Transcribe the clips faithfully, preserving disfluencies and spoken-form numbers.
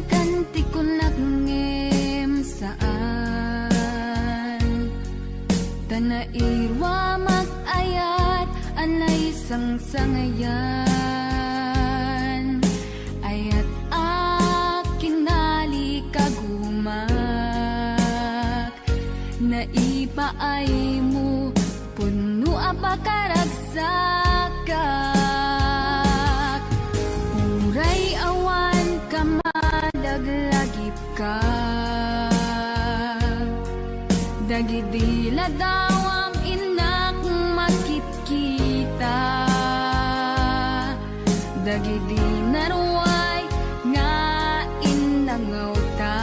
Kanti kunak ngem saan, ta nairuamak ayat a naisangsangayan. Ayat a kinalikagumak, naipaaymo, pudno a pakaragsakak. Uray awan kamalaglagipka, dagidi ladawam innak makitkita. Dagidi naruay nga innangawta,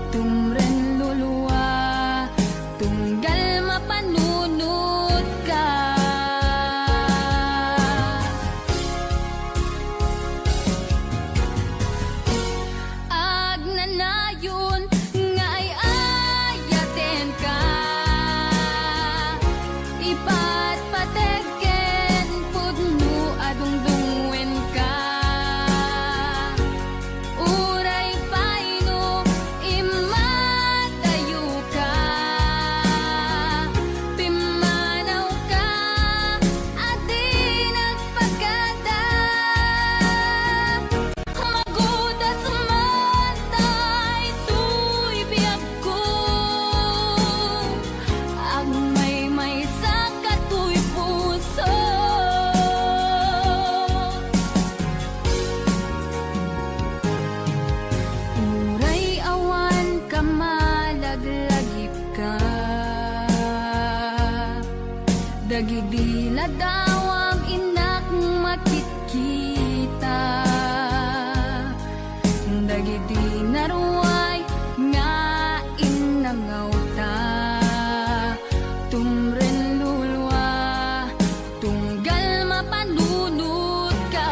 tumren lulua, tunggal mapanunotka. Agnanayon nga ay-ayatenka, ipatpateg ken pudno a dungdungngoenka. Uray pay no immadayoka, pimmanawka a di nagpakada. Magudas man daytoy biagko, agmaymaysa katoy puso. Uray awan kamalaglagipka, dagidi ladawam innak makitkita. Dagidi naruay nga innangawta, tumren lulua, tunggal mapanunotka.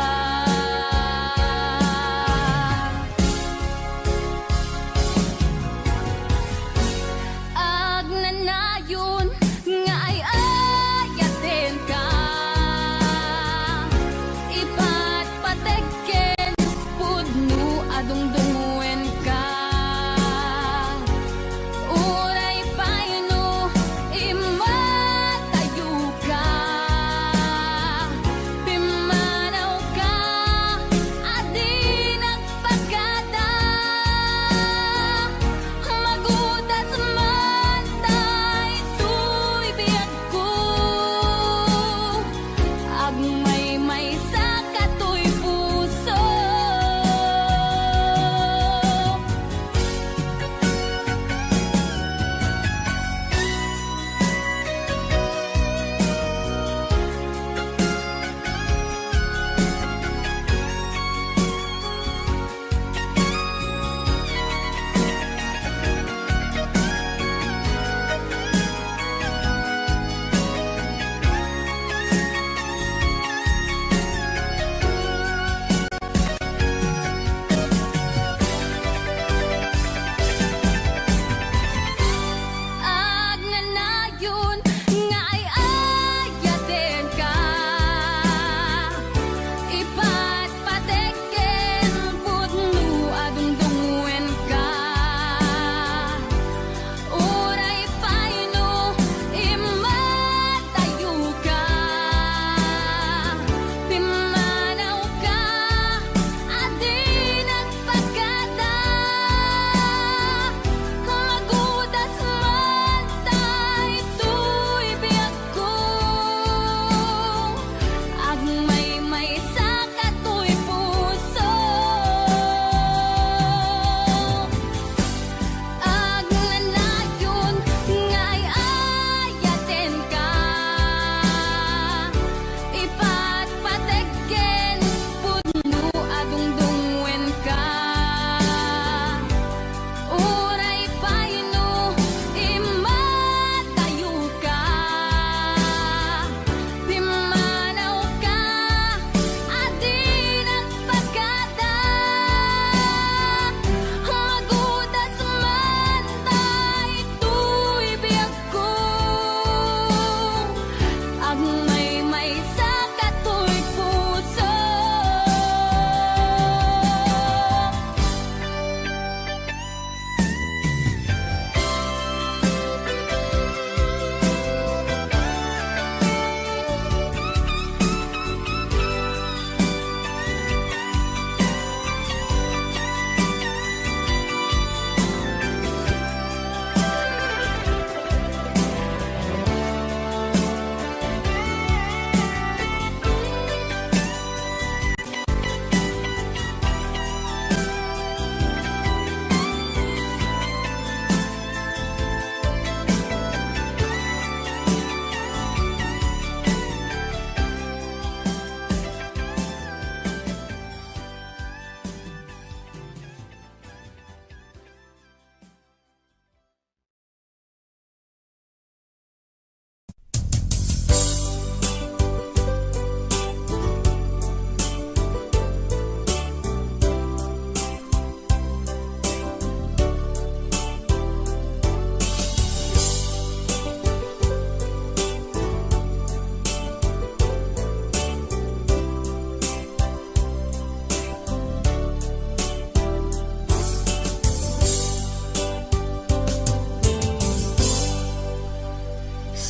Agnanayon nga ay-ayatenka, ipatpateg ken pudno a dungdungngoenka. Uray pay no immadayoka, pimmanawka a di nagpakada. Magudas man daytoy biagko, agmaymaysa katoy puso.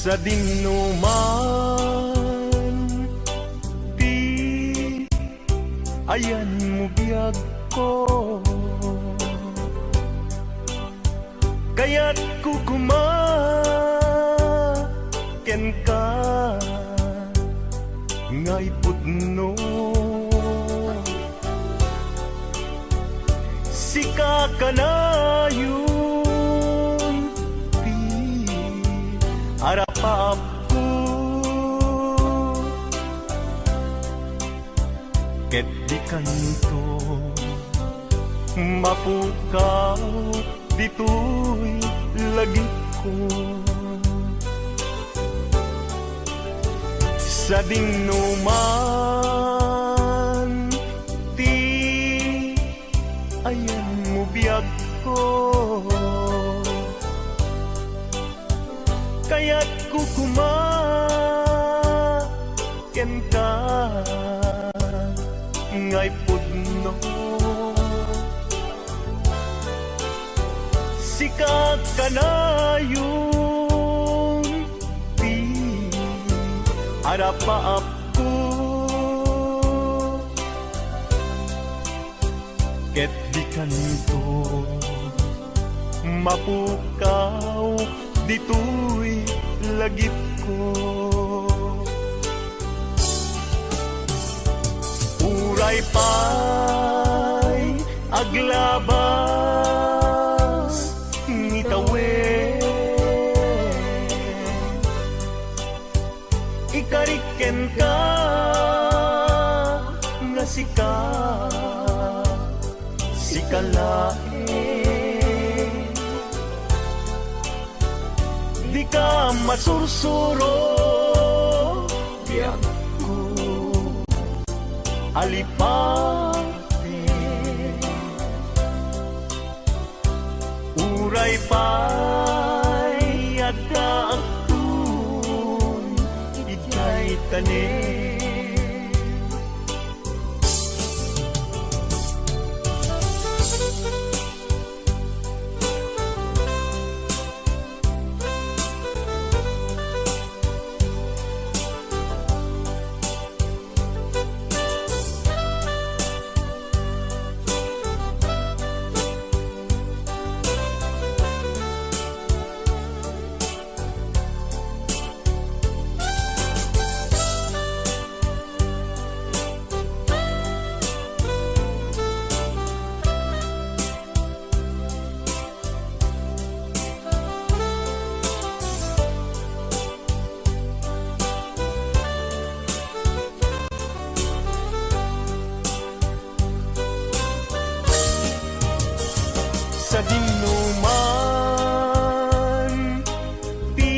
Sadinoman ti ayanmo biagko, kayatko koma kenka nga ipudno. Sika kanayon ti arapaapko, ket dikanto mapukaw ditoy lagipko. Sadinoman ti ayanmo biagko, kayatko koma kenka nga ipudno. Sika kanayon ti arapaapko, ket dikanto mapukaw ditoy lagipko. Uray pay aglabas ngitawen, ikarik kenka nga sika, sika laeng. Dika masursuro, biagko, alipaten. Uray pay addaakton idiay tanem. Sadinoman ti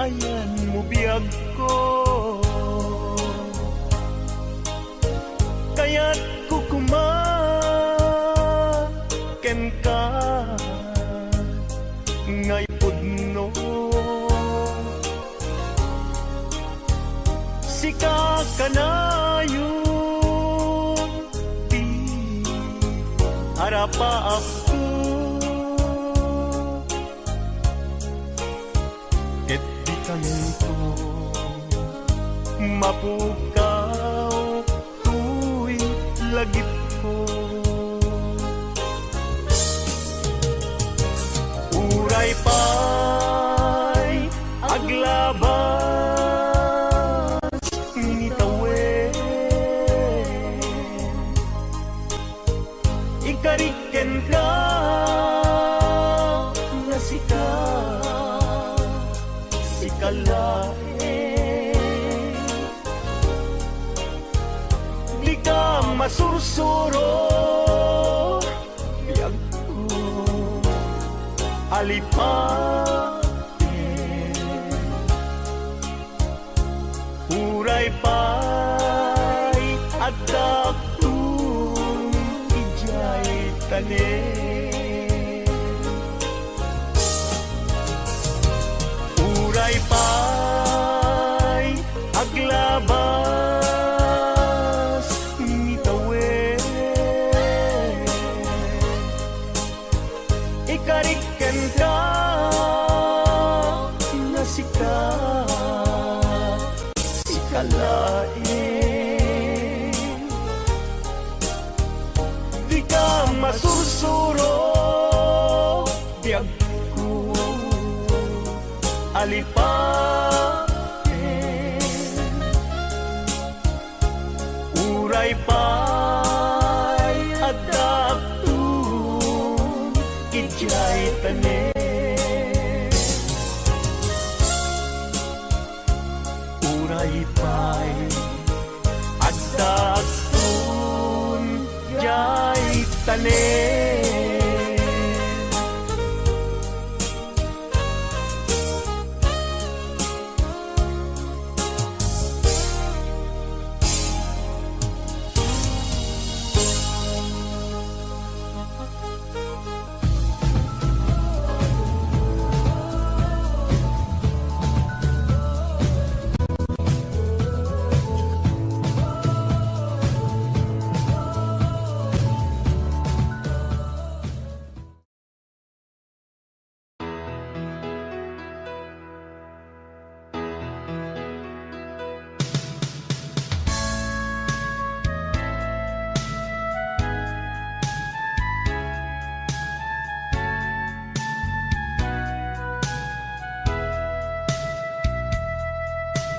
ayanmo biagko, kayatko koma kenka nga ipudno. Sika kanayon ti arapaapko, ket dikanto mapukaw toy lagipko. Uray pay aglabas ngitawen, ikarik kenka nga sika, sika laeng. Dika masursuro, biagko, alipaten. Uray pay addaakton idiay tanem. Uray pay aglabas ngitawen, ikarik kenka Sursuro, biagko, alipaten. Uray pay adda agtun idiay tanem. Uray pay adda agtun diay tanem.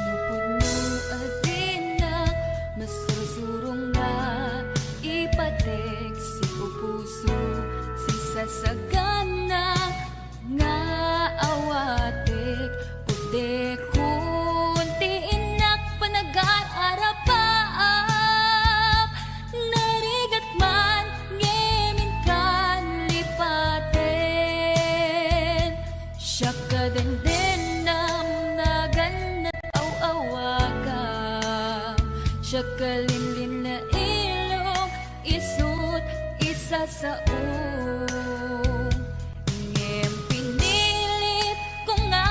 Nupudno a dinak masursuro nga ipatik ti pupuso, sisasagana nga awatek, pudekon ti innak panagar-arapaap, narigat man ngem inkan lipaten. Siak a dendennam, nagannak aw-awagam, siak a linlinna ilong, isut' isasaom. Ngem pinilit ko nga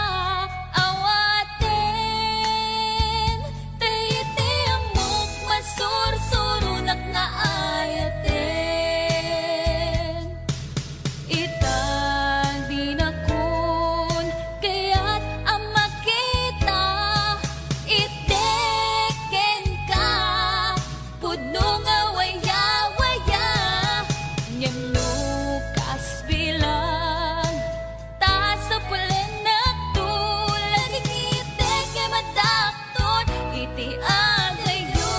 awaten, ta iti ammok masursuronak nga ayaten. Ita dinakon kayat a makita, itdek kenka, pudno nga wayawaya, ngem no kas bilang, ta sapulennakto, lagingitdek nga madak ton iti agayo.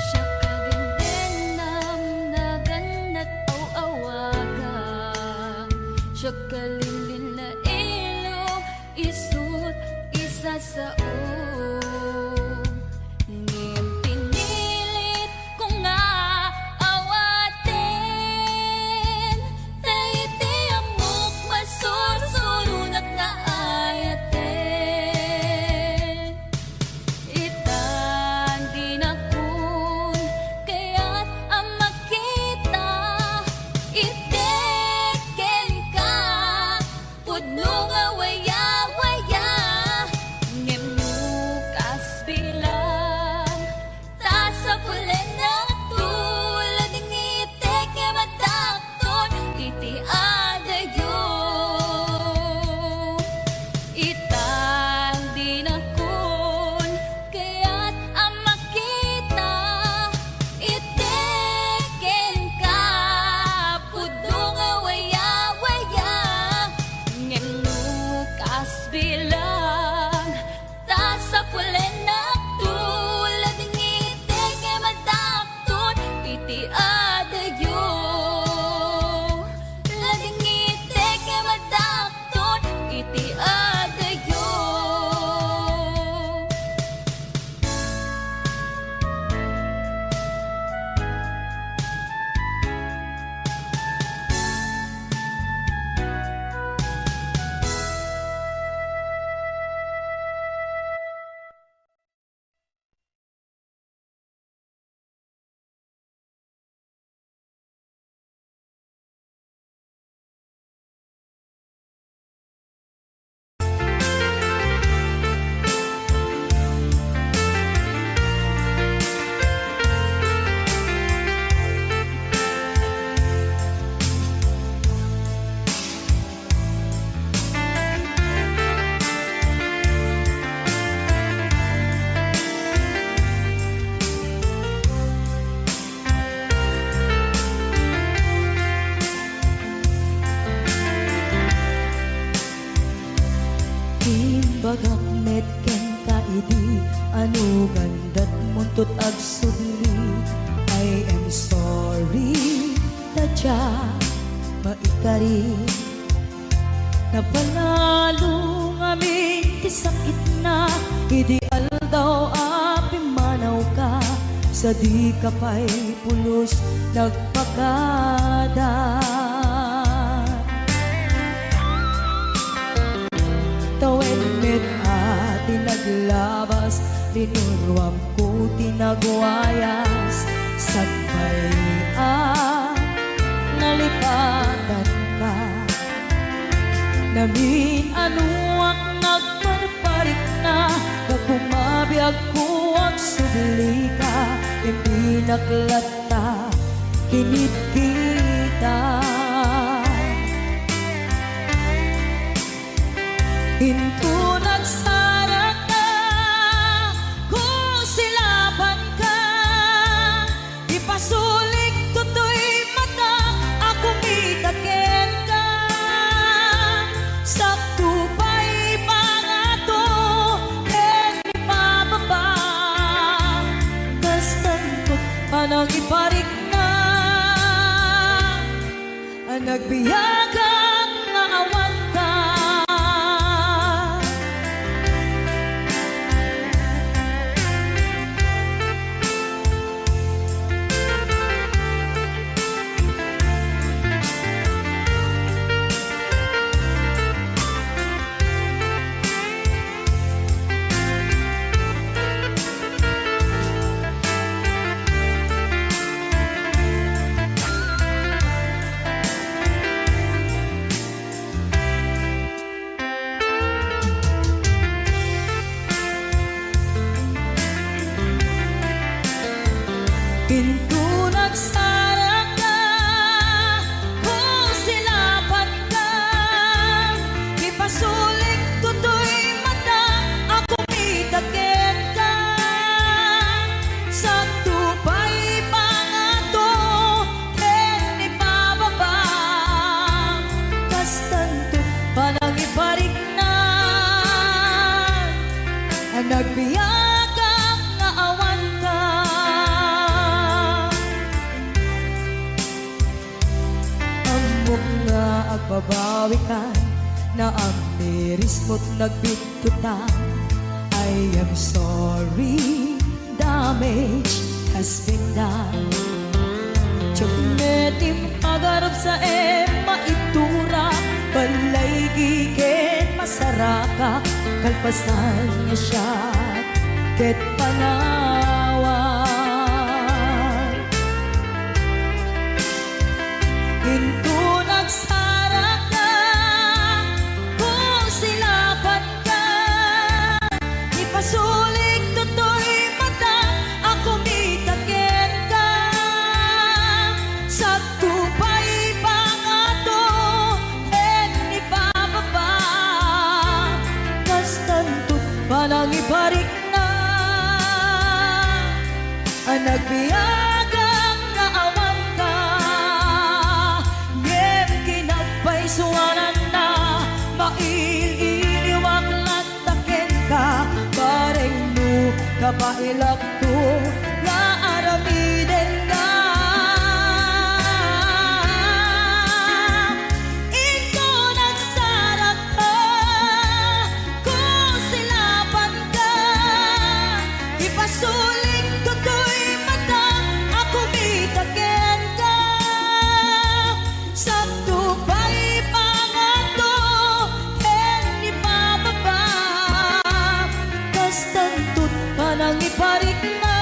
Siak a dendennam, nagannak aw-awagam, siak a linlinna ilong, isut' isasaom. Ngem pinilit ko nga awaten, ta iti ammok masursuronak nga ayaten. Ita dinakon kayat a makita, itdek kenka, pudno nga wayawaya, ngem no Ibagak met kenka idi anugan datmunto agsubli. I am sorry, ta diak maikari. Napanalo ngamin ti sakitna idi aldaw a pimmanawka, sa dika pay pulos nagpakada. Tawen met a ti naglabas, linuruamko ti nagwayas, sakbay a nalipatanka. Namin-anoak nagparparikna, gapu mabiagko agsublika, impinaklat ta kinitkita. Inton agsarakka, kusilapanka, ipasulik toy mata a kumita kenka. Sakto pay pangato ken ipababa, kastanto panangiparikna a nagbiagak nga awanka. Inton agsarakka, kusilapanka, ipasulik toy mata a kumita kenka. Sakto pay pangato ken ipababa, kastanto panangiparikna a nagbiagak nga awanka. Ammok nga agbabawikan, naamirismo't nagbittutan. I am sorry, damage has been done. Diak met impagarupsaem maitura, balay giken masarakak, kalpasan nga siak ket panawan. Inton agsarakka, kusilapanka, ipasulik toy mata a kumita kenka. Sakto pay pangato ken ipababa, kastanto panangiparikna a nagbiagak nga awanka. Ngem kinapaysuananna, mail-iliwak latta kenka, bareng no kabaelakto nga aramidenka. Inton agsarakka, kusilapanka, ipasulik toy mata a kumita kenka. Sakto pay pangato ken ipababa, kastanto panangiparikna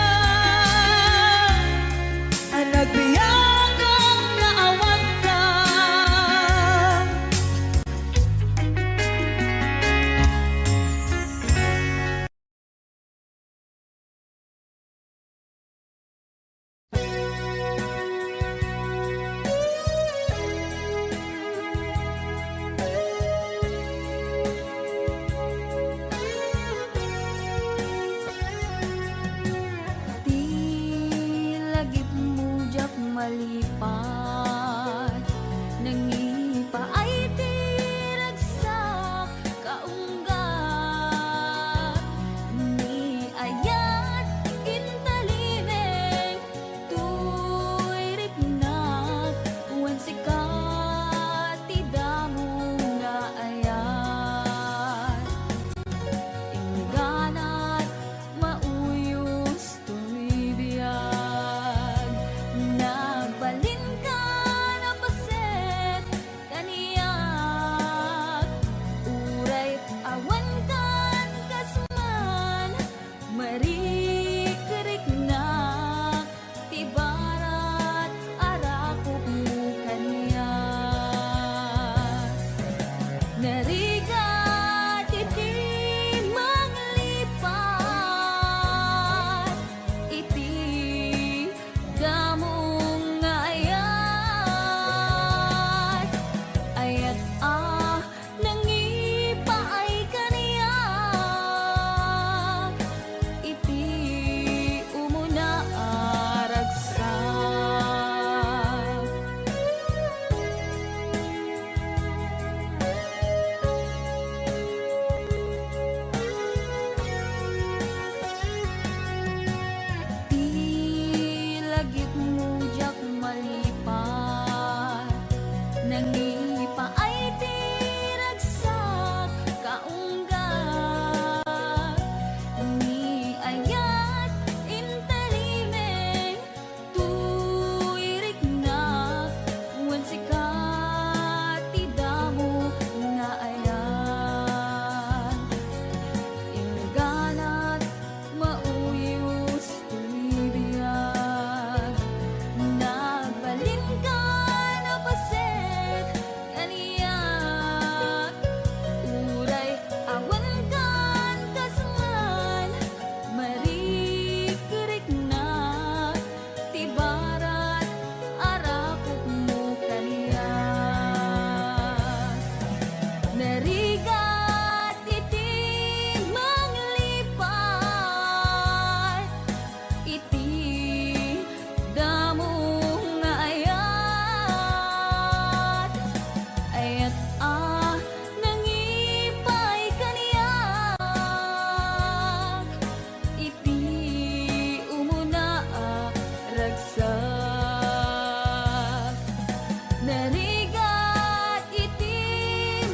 Igat iti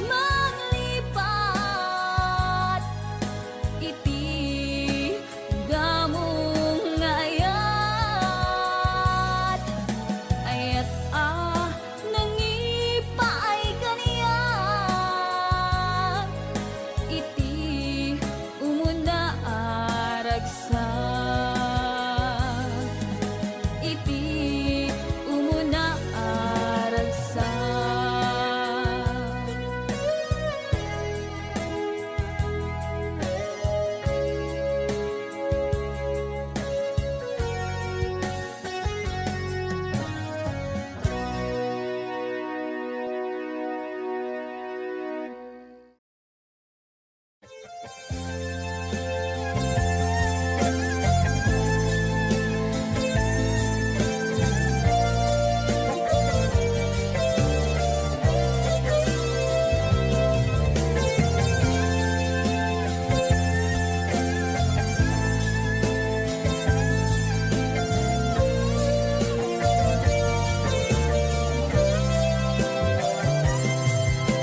manglipat iti damo nga ayat. Ayat a nangipaay kaniak iti umuna a ragsak. Iti umuna a ragsak.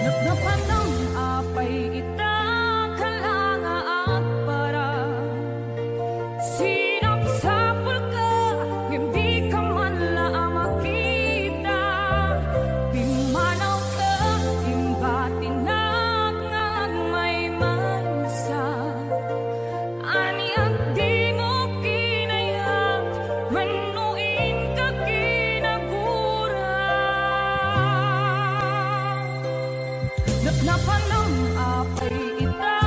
Napnapanam apay ita kala nga agparang? Sinapsapulka, ngem dika man la a makita. Pimmanawka, imbatinak nga agmaymaysa. Ania dimo kinayat wenno inka kinagura? Napnapanam apay ita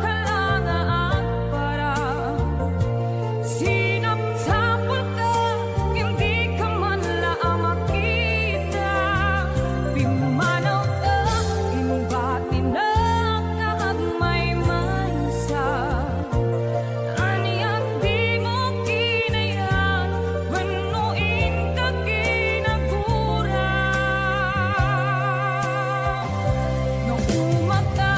kala nga agparang? Sinapsapulka, ngem dika man la a makita. Pimmanawka, imbatinak nga agmaymaysa. Ania dimo kinayat wenno inka kinagura? No umata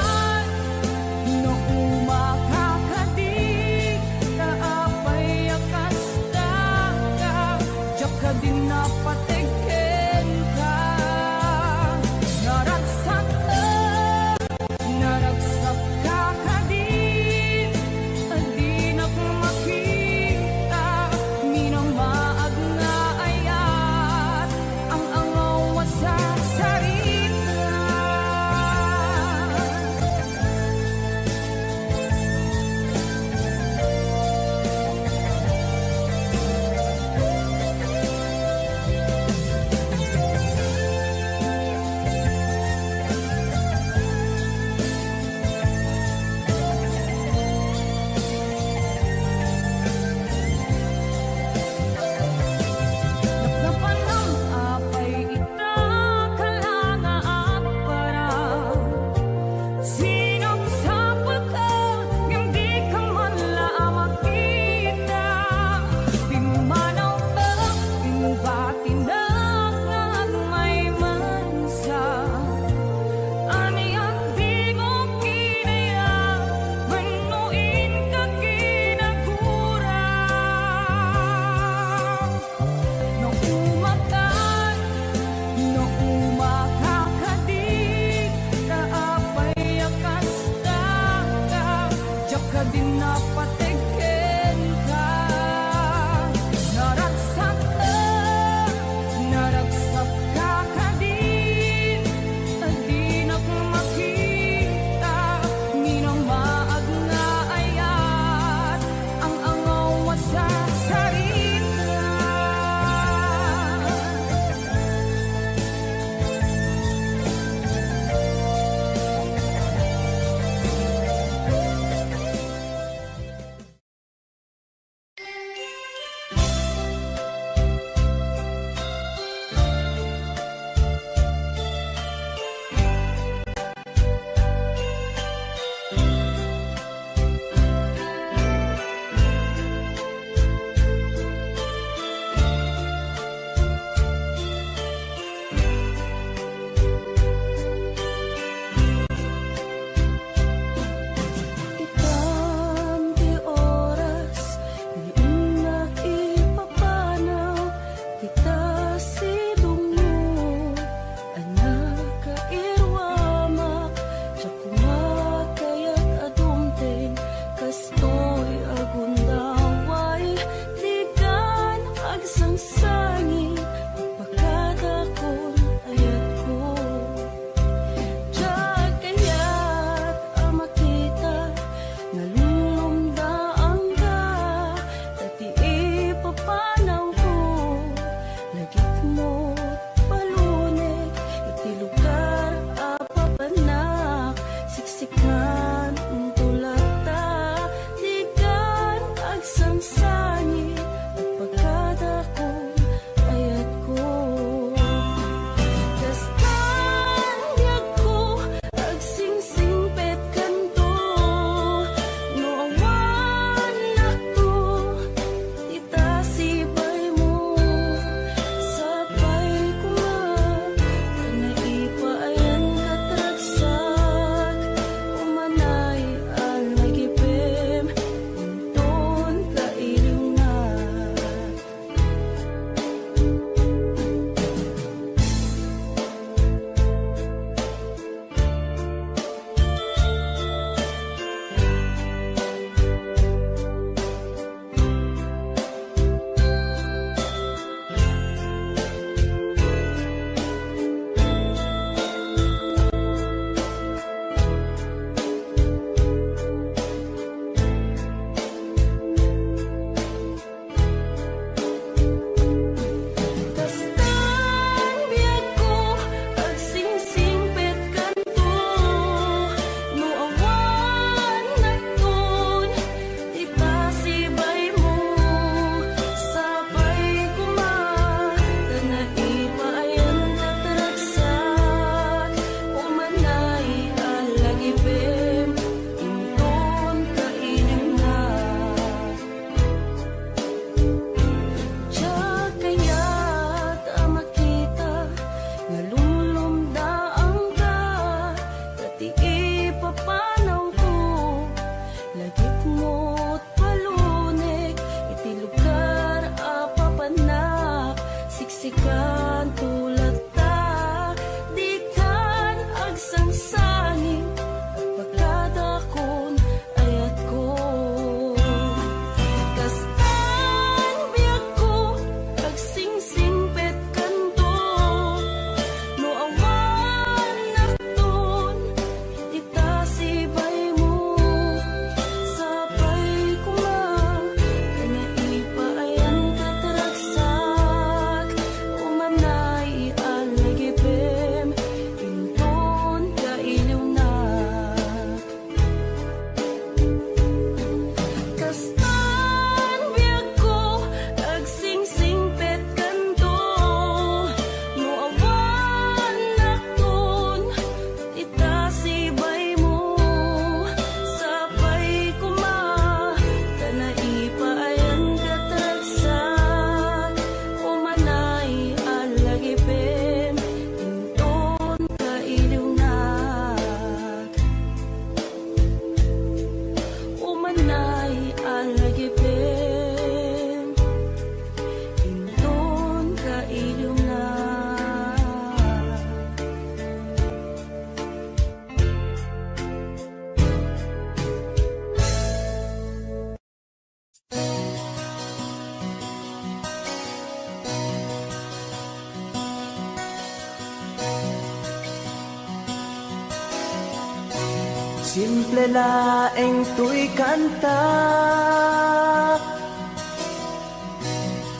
Simple laeng toy kanta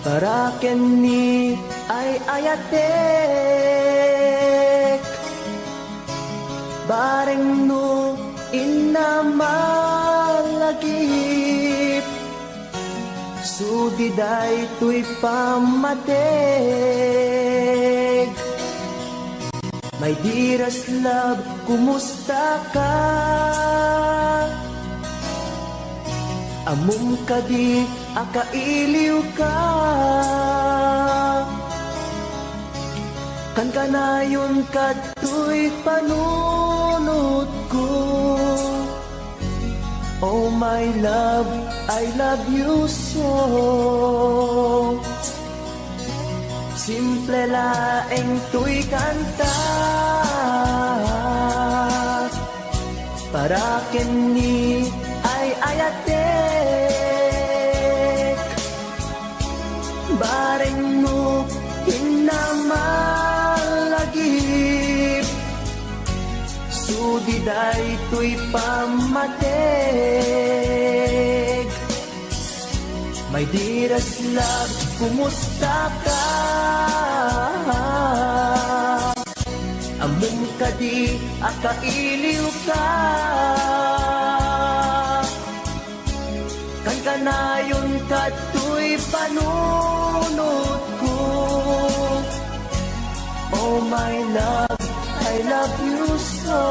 para ken ni ay-ayatek. Bareng no inna malagip, sudi daytoy pammateg. My dearest love, kumusta ka? Ammom kadi a kailiw ka? Kankanayon kadtoy panunotko. Oh my love, I love you so. Simple laeng toy kanta para ken ni ay-ayatek. Bareng no inna malagip, sudi daytoy pammateg. My dearest love, kumusta ka? Ammom kadi a kailiw ka? Kankanayon kadtoy panunotko. Oh my love, I love you so.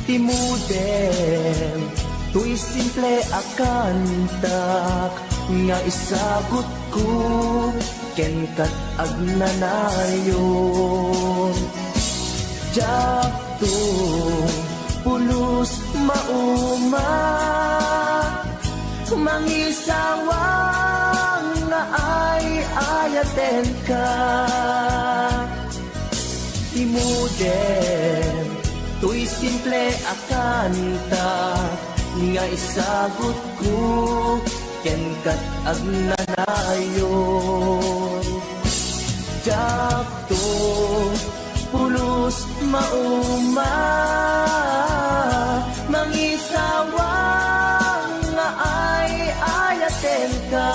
Ti modem toy simple a kantak nga isagutko ken kat agnanayon. Diakto pulos mauma, mangisawang nga ay-ayatenka. Ti modem toy simple a kanta nga isagutko ken kat agnanayon. Diakto pulos mauma, mangisawang nga ay-ayatenka.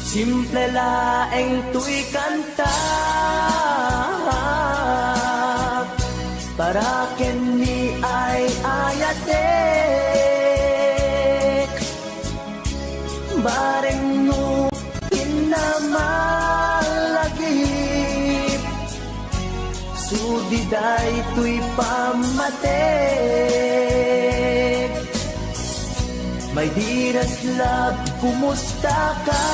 Simple laeng toy kanta para ken ni ay-ayatek. Bareng no inna malagip, sudi daytoy pammateg. My dearest love, kumusta ka?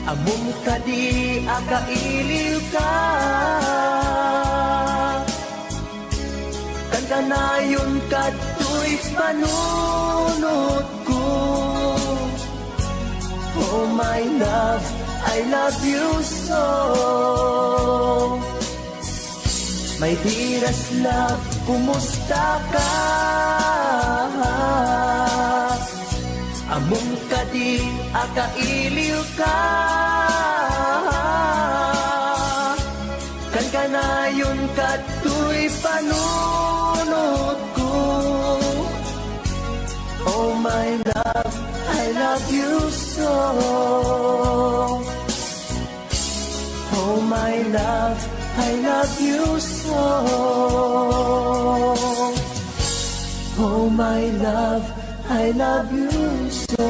Ammom kadi a kailiw ka? Kankanayon kadtoy panunotko. Oh my love, I love you so. My dearest love, kumusta ka? Ammom kadi a kailiw ka? Kankanayon kadtoy panunotko. Oh my love, I love you so. Oh my love, I love you so. Oh my love, I love you so.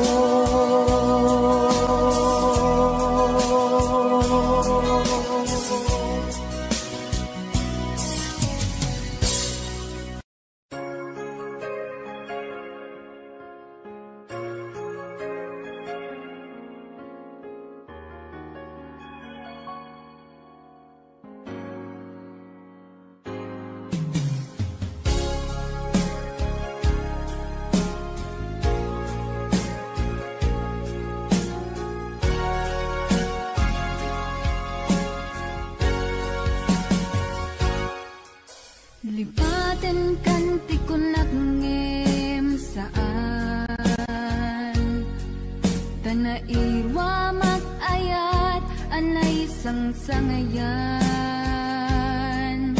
Amak ayat a naisangsangayan,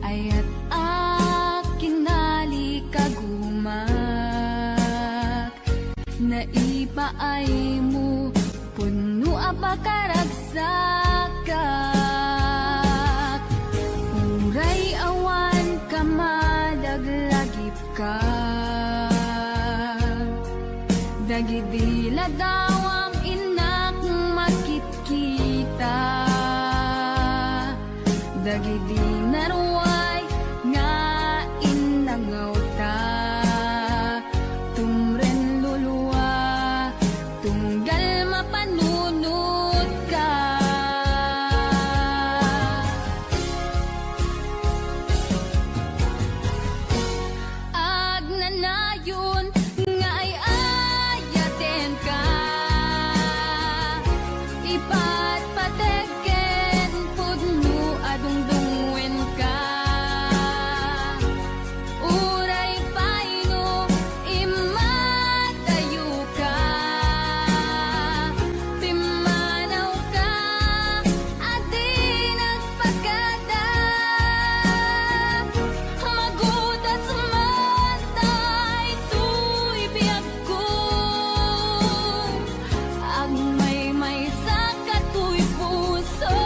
ayat a kinalikagumak, naipaaymo, pudno a pakaragsakak, uray awan ka malaglagip ka. Dagidi ladawam innak makitkita, dagidi naruay nga innangawta, tumren lulua, tunggal mapanunotka. Agnanayon nga ay-ayatenka, ipatpatek ken pudno a dungdungngoenka. Uray pay no immadayoka, pimmanawka a di nagpakada. Magudas man daytoy biagko, agmaymaysa katoy puso.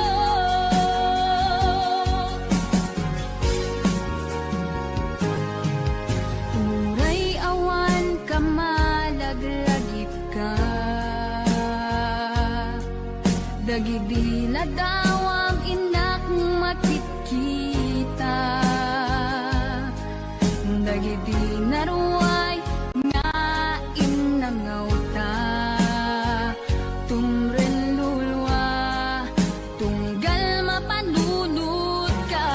Uray awan ka malaglagipka, dagidi ladawam innak makitkita, dagidi naruay nga innangawta, tumren lulua, tunggal mapanunotka.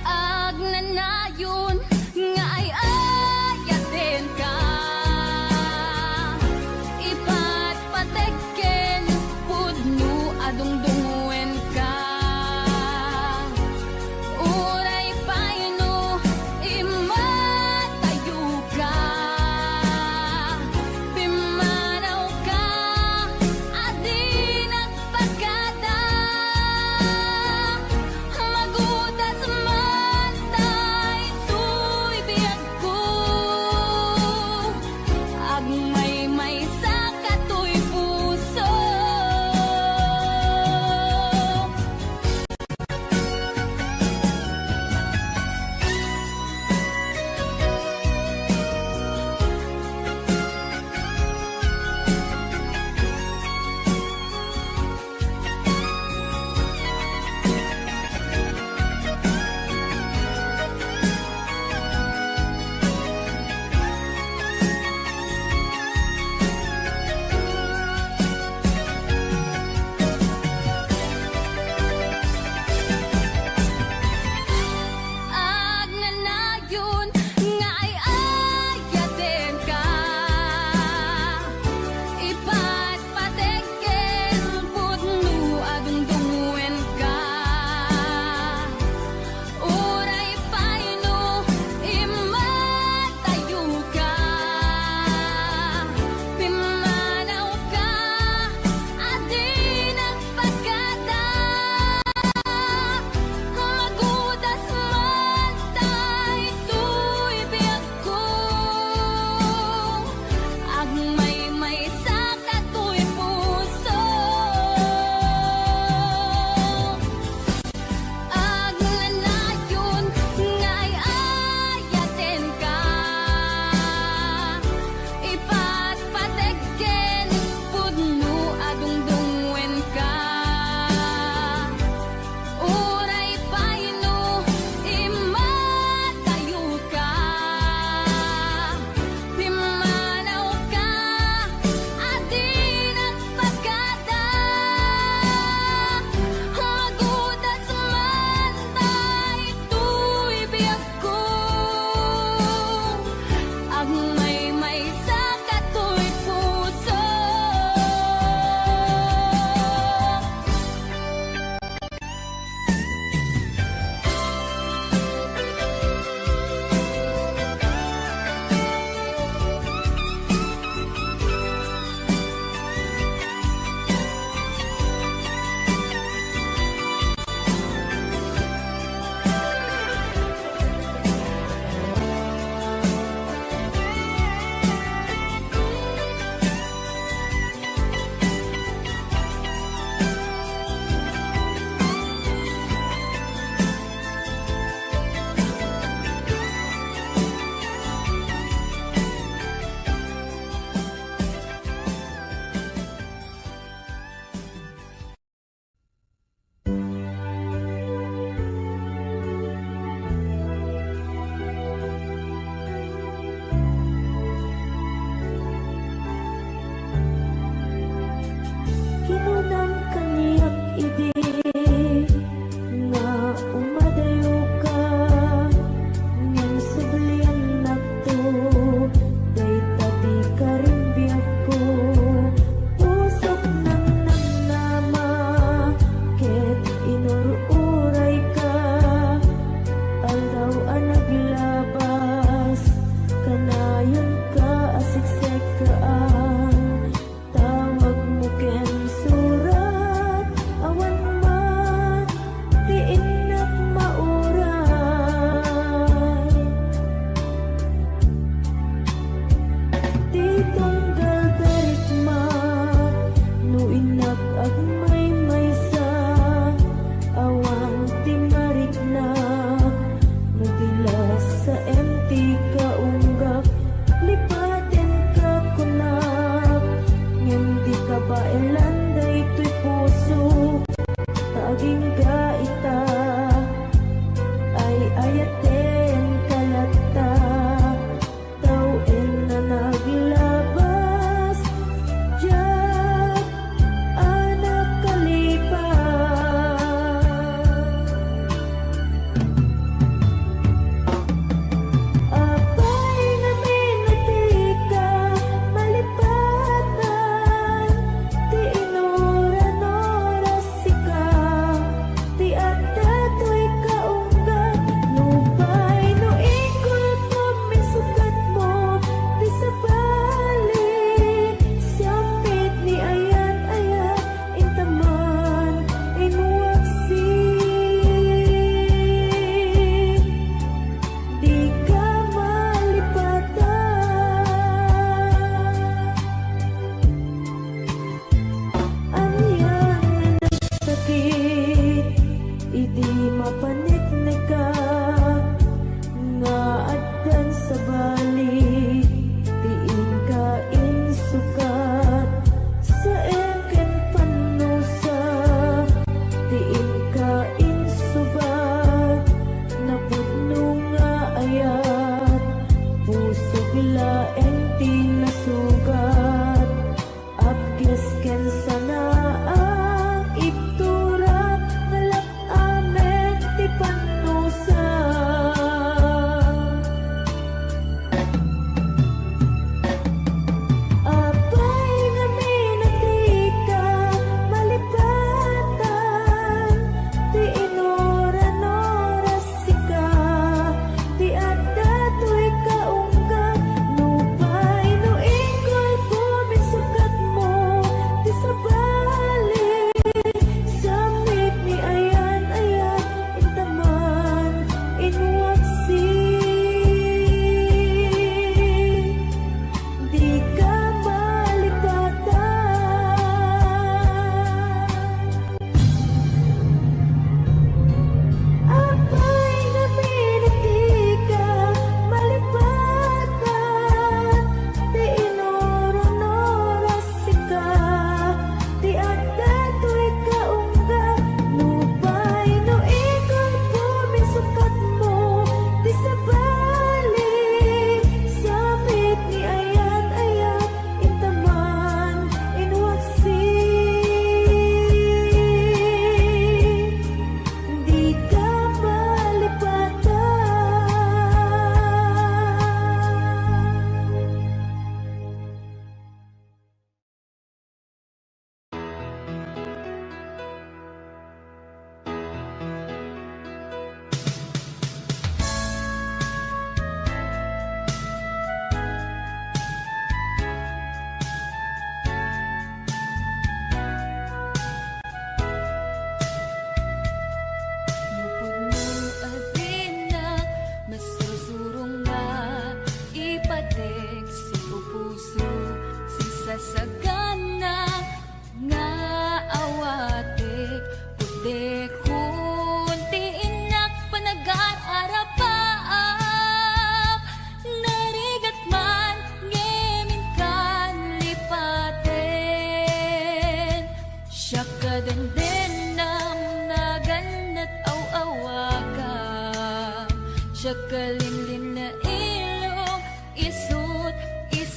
Agnanayon nga ay-ayatenka,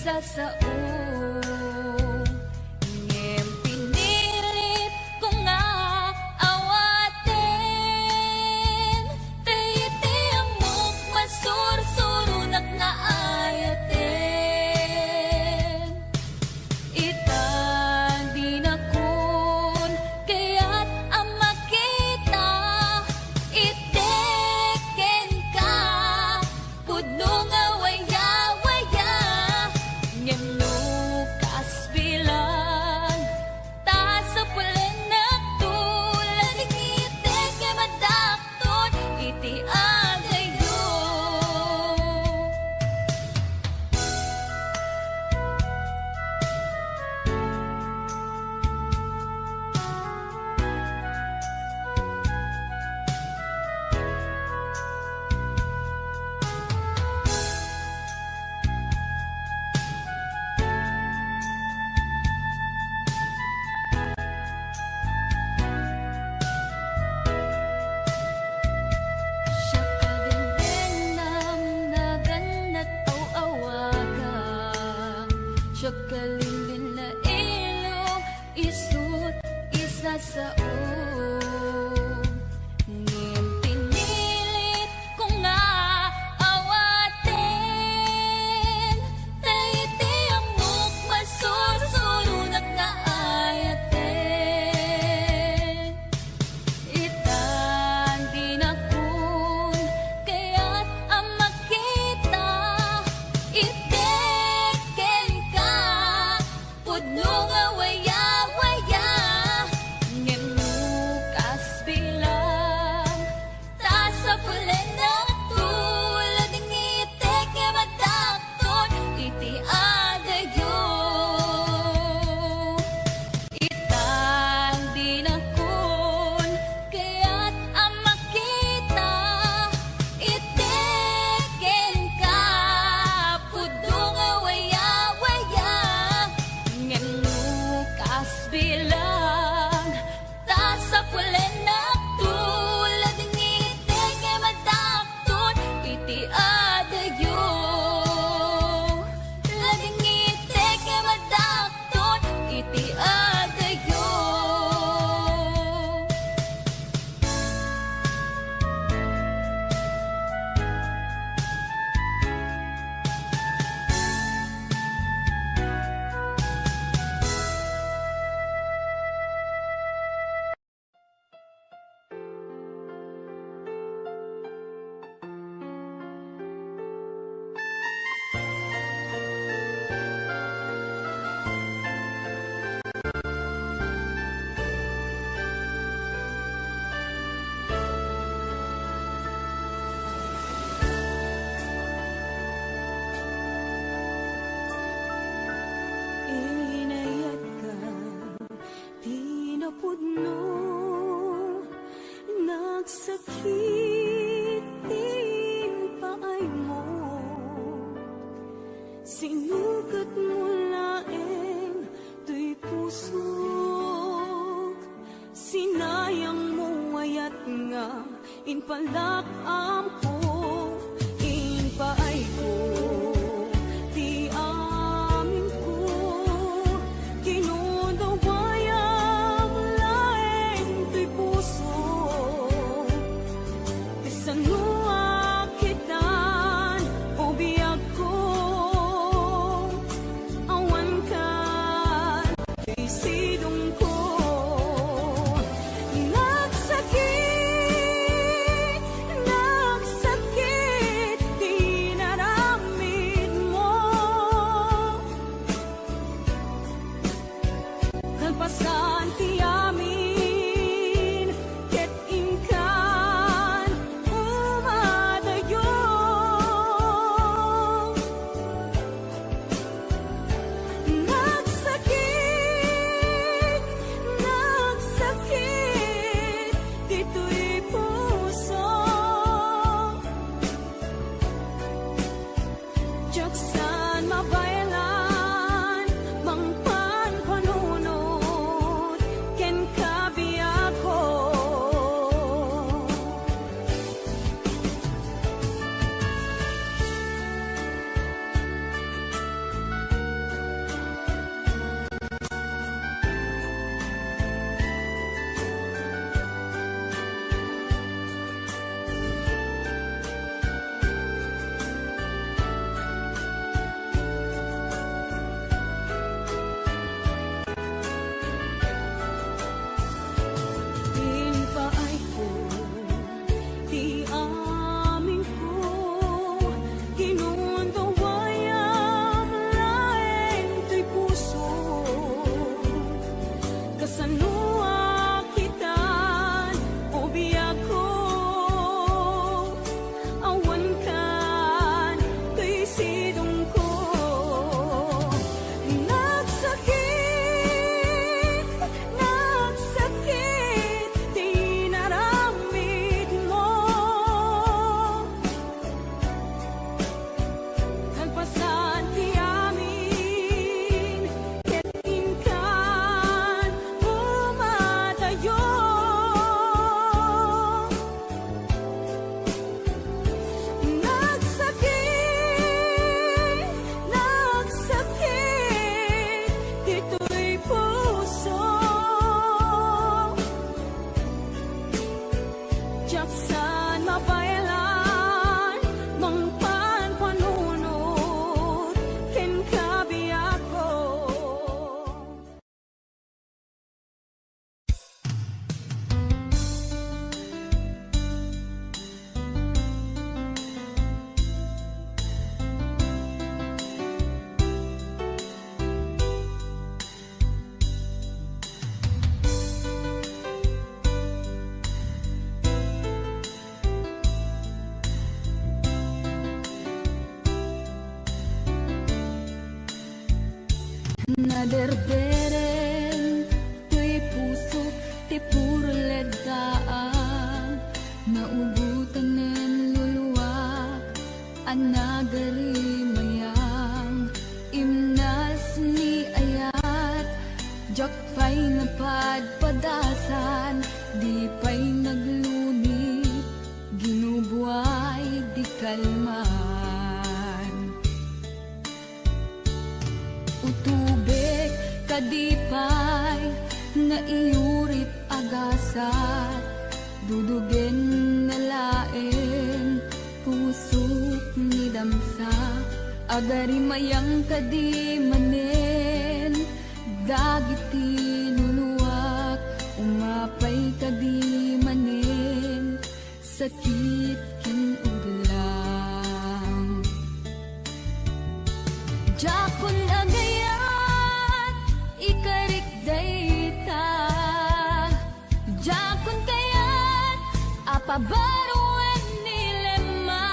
isasao. Ngem pinilit ko nga awaten, ta iti ammok masursuronak nga ayaten. Ita, dinakon kayat a makita, iti kenka, pudno nga waya-waya, ngem no kasbilang, ta sapulennakto, ladingit nga madak- ton iti adayo. Siak a dengdengngam, nagannak aw-awagan. Siak a linlinna ilong, isut' isasao. Ngem pinilit ko nga awaten, ta iti ammok masursuronak nga ayaten. Ita, dinakon kayat a makita, iti kenka, pudno nga waya-waya, ngem no kasbilang, ta sapulennakto, ladingit nga madakton iti adayo. Ita, dinakon kayat a makita, iti kenka, pudno nga waya-waya, ngem no kasbilang, ta sapulennakto, ladingit nga madakton iti adayo. Ladingit nga madakton iti adayo. Inayatka ti napudno, nagsakit ti impaaymo. Sinukatmo laeng toy pusok, sinayangmo ayat nga impalak-amko, impaayko ti aminko, kinudawayam laeng toy pusok. Ti sanoak itan, o biagko, awan kan ti sidongko. Nagsakit, nagsakit. Naderdereng toy pusok ti puro leddaang, naubotanen luluak a nagarimayang. Imnas ni ayat, diak pay napadpadasan, di pay naglunit, ginubuay di kalman. Utubek kadi pay nga iyurit a gasat, dudugen na laeng pusok ni damsa. Agarimayang kadi manen dagiti luluak, umapay kadi manen sakit ken ublang. Diakon agayat ikarik dayta. Diakon kayat a pabaruen ni Lemma.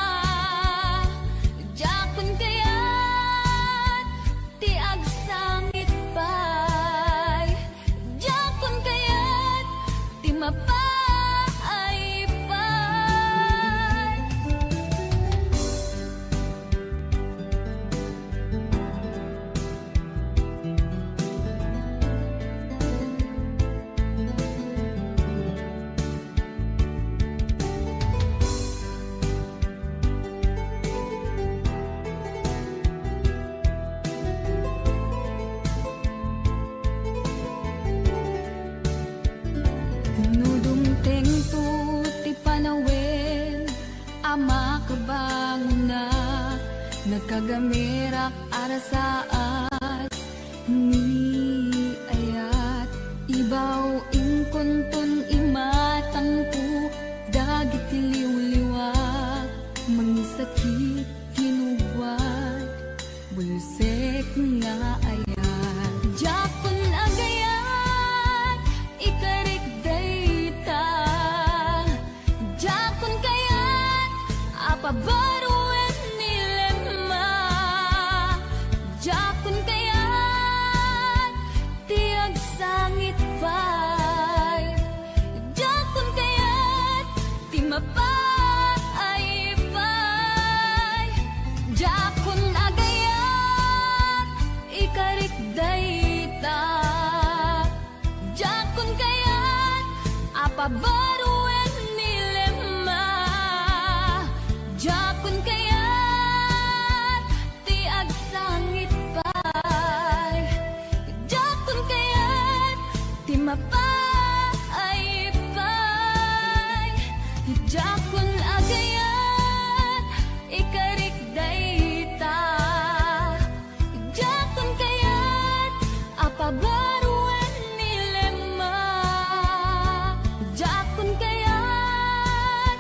Diakon kayat ti agsangit pay. Diakon kayat ti mapaay pay. No dumtengto ti panawen a makabangonak, nagkagamerak a rasaas ni ayat. Ibaw inkonton imatangko dagiti liwliwa, mangisakit, kinugwat, bulsek nga ayat. Diakon agayat ikarik dayta. Diakon kayat a pabaruen ni Lemma. Diakon kayat ti agsangit pay. Diakon kayat ti mapaay pay. Diakon agayat ikarik dayta. Diakon kayat a pabaruen ni Lemma. Diakon kayat ti agsangit pay. Diakon kayat ti mapaay pay. Diakon agayat ikarik dayta. Diakon kayat a pabaruen ni Lemma. Diakon kayat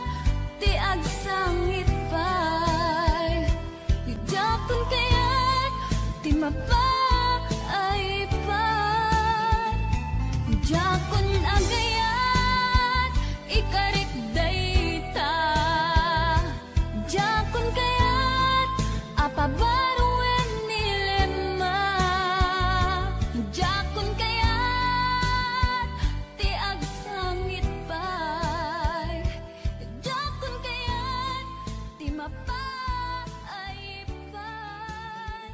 ti agsangit pay. Diakon kayat ti mapaay pay. Diakon agayat ikarik dayta. Diakon kayat a pabaruen ni Lemma. Diakon kayat ti agsangit pay. Diakon kayat ti mapaay pay.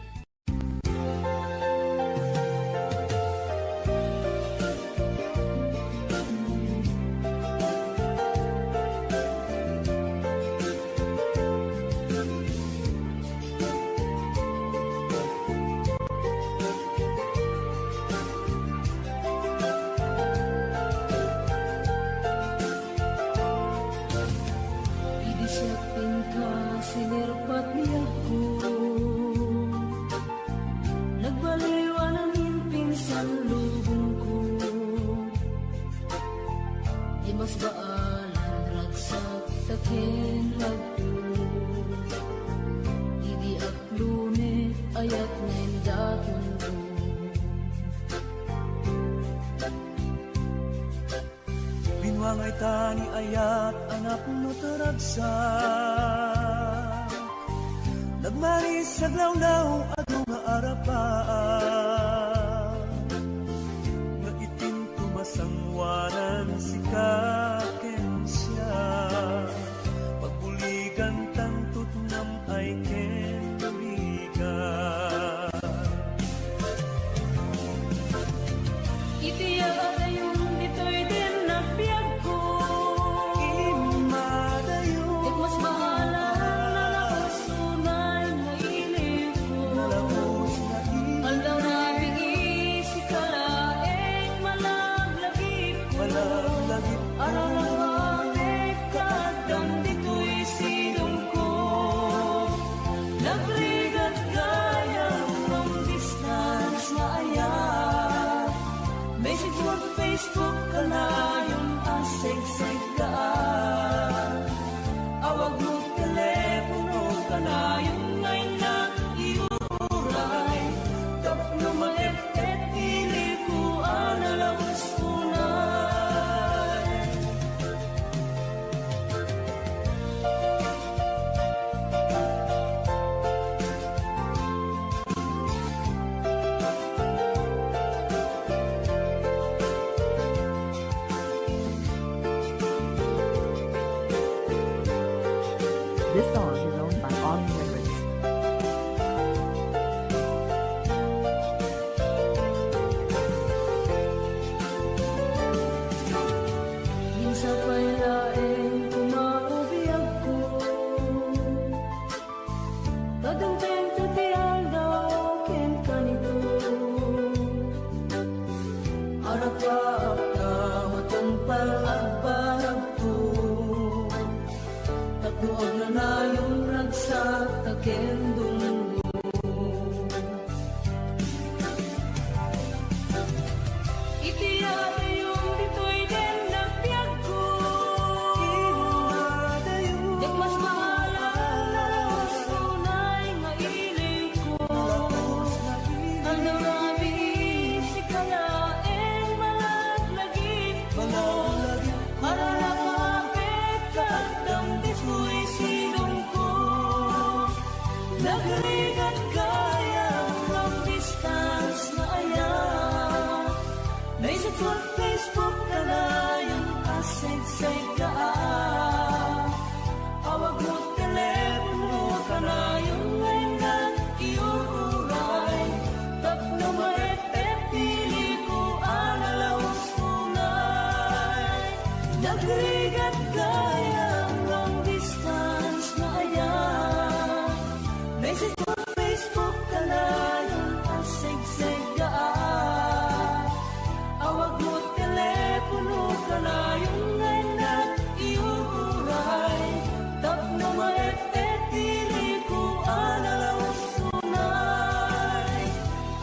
Idi siak inka sinerpat ni Apo, nagbaliwan amin pinsan lubongko. Dimas baalan ragsak ta ken agtulong. Idi aklune, ayat nga indatonko. Binuangay ta ni ayat, anak no taragsak. Nagmaris aglawlaw, adu nga arapaak. Dumtengto ti aldaw ken kanito. Arakaapta, matungpal agbanagto. Tapno agnanayon, ragsak ta ken dumngeg. Iti adayom ditoy den nagbiagko. Diak mas maala a nalaus unay nga ilingko. Aldaw rabii, sika laeng malaglagipko. Ararakaapek, kaddam ditoy sidongko. Nagrigat gayam long distance nga aya. Naisut Facebook kanayon a segsegga. Awagmo telepono kanayon nga innak iuray. Tapno ma-F F piliko a nalaus unay. Nagrigat gayam long distance nga aya. Message Facebook kanayon a segsegga. Awagmo telepono kanayon nga innak iuray. Tapno ma-F F piliko a nalaus unay.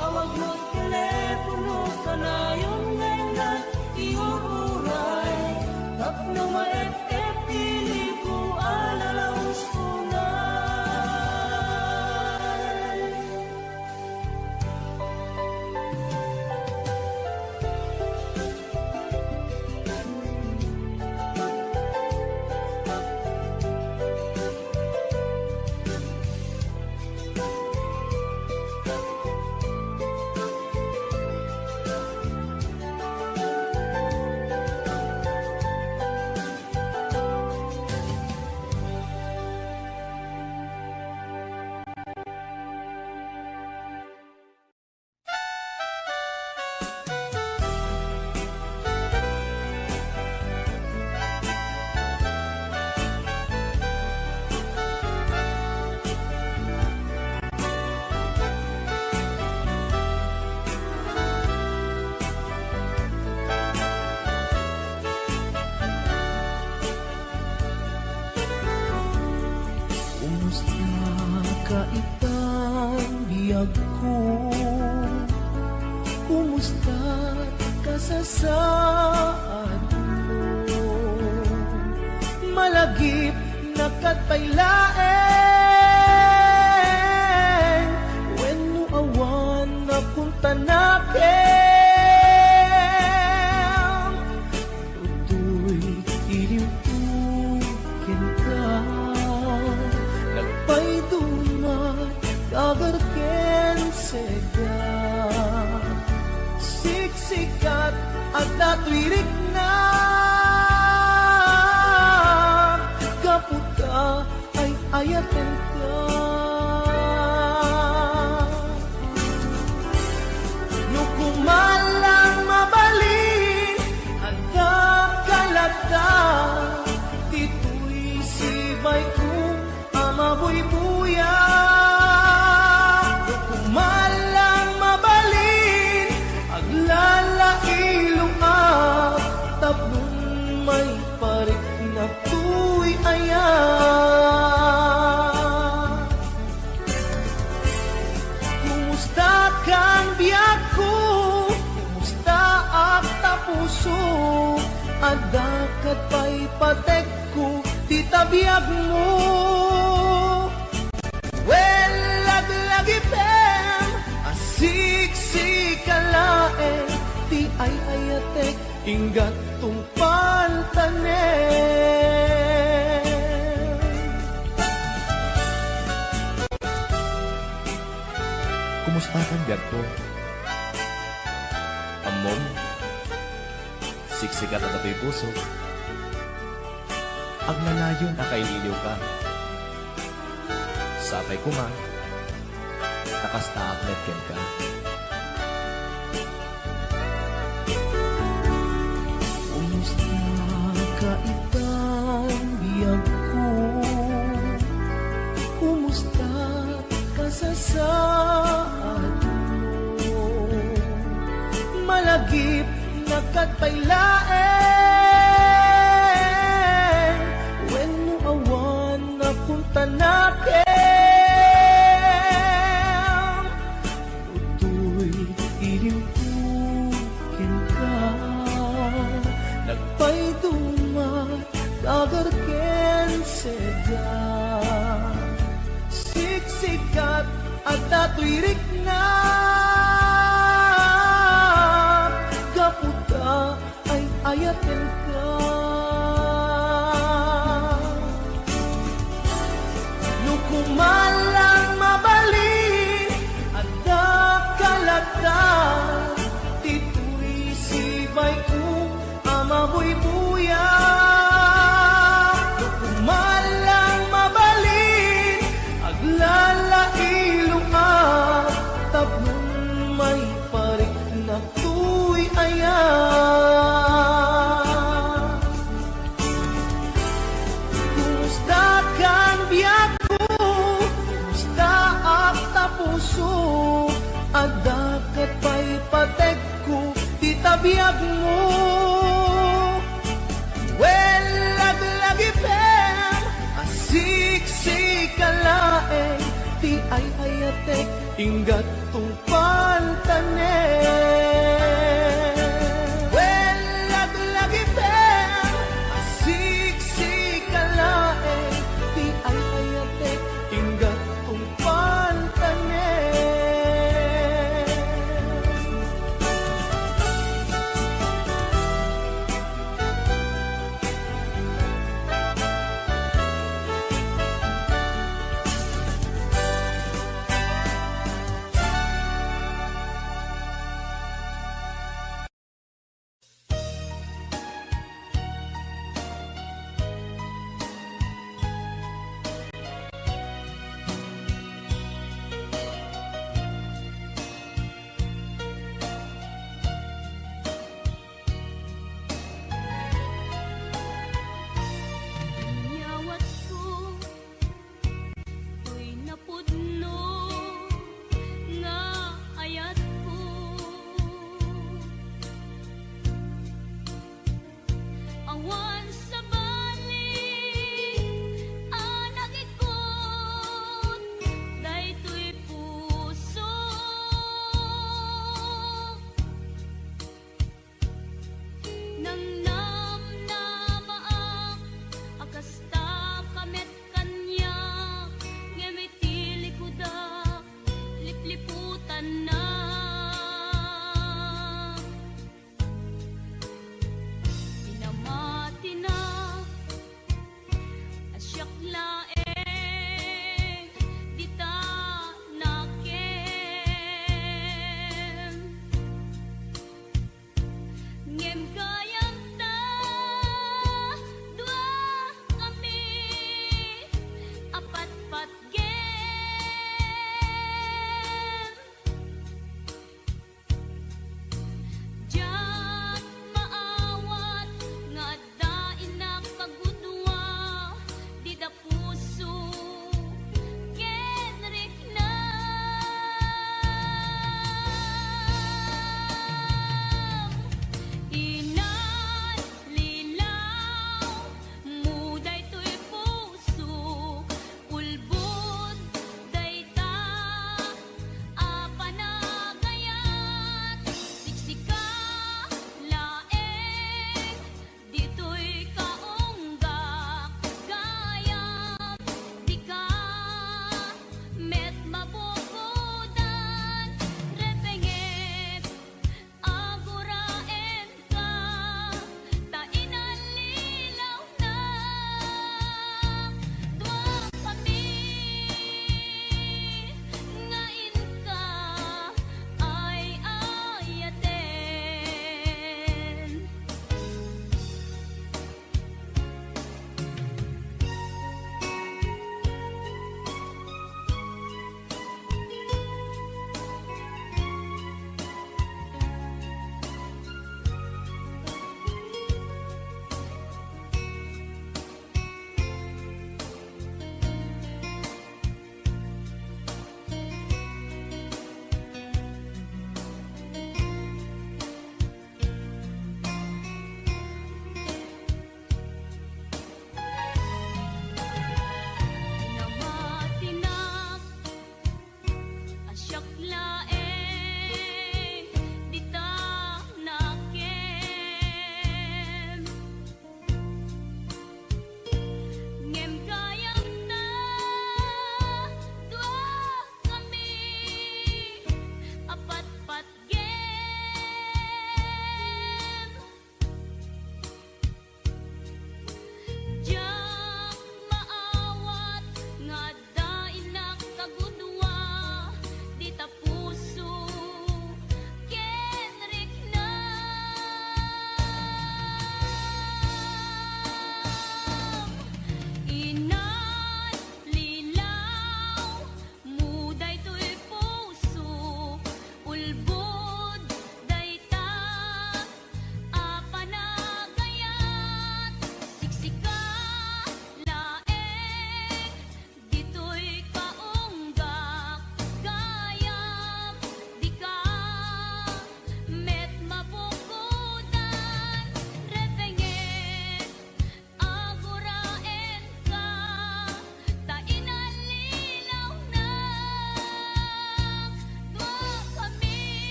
Awagmo telepono kanayon nga innak iuray. Tapno ma-F F piliko a nalaus unay. Kumusta ka itan biagko? Kumusta kasasaadmo? Malagipnaka pay laeng wenno awan nakuntanakem? Toy iliwko kenka, nagpayduma, kagar ken sega. Siksikat, adda toy rikna, gapu ta ay-ayatenka. No koma lang mabalin, adda ka latta, ditoy sibayko a mabuybuya. No koma lang mabalin, aglalailoak tapno maiparik na toy ayat. Kumusta kan biagko? Kumusta ak ta puso? Adda ket pay patekko ti ta biagmo. Wen, laglagipem a siksika laeng ti ay-ayatek, ingga't tungpaltanem. Kumusta kan biagko? Ammom, siksikat a datoy pusok. Agnanayon a kailiwka. Sapay koma, ta kastaak met kenka. Kumusta ka itan biagko? Kumusta sasaadmo. Malagipna ket pay laeng wenno awan a kuntanakem. Toy ilimko kenka, nagpayduma, dagar ken seda. Siksikat, adda toy rikna, gapu ta ay-ayatenka. No kumalang mabalin, adda kalata, ti turisibay ko a mabuybuya. No kumalang mabalin, aglalailoak tapno maipariknak toy ayat. Kumusta kan biagko? Kumusta ak ta puso? Adda ket pay pategko ita biagmo. Wen, laglagipem a siksika laeng ti ay-ayatek, inggat tungpaltanem. Wen, laglagipem a siksika laeng ti ay-ayatek, inggat tungpaltanem.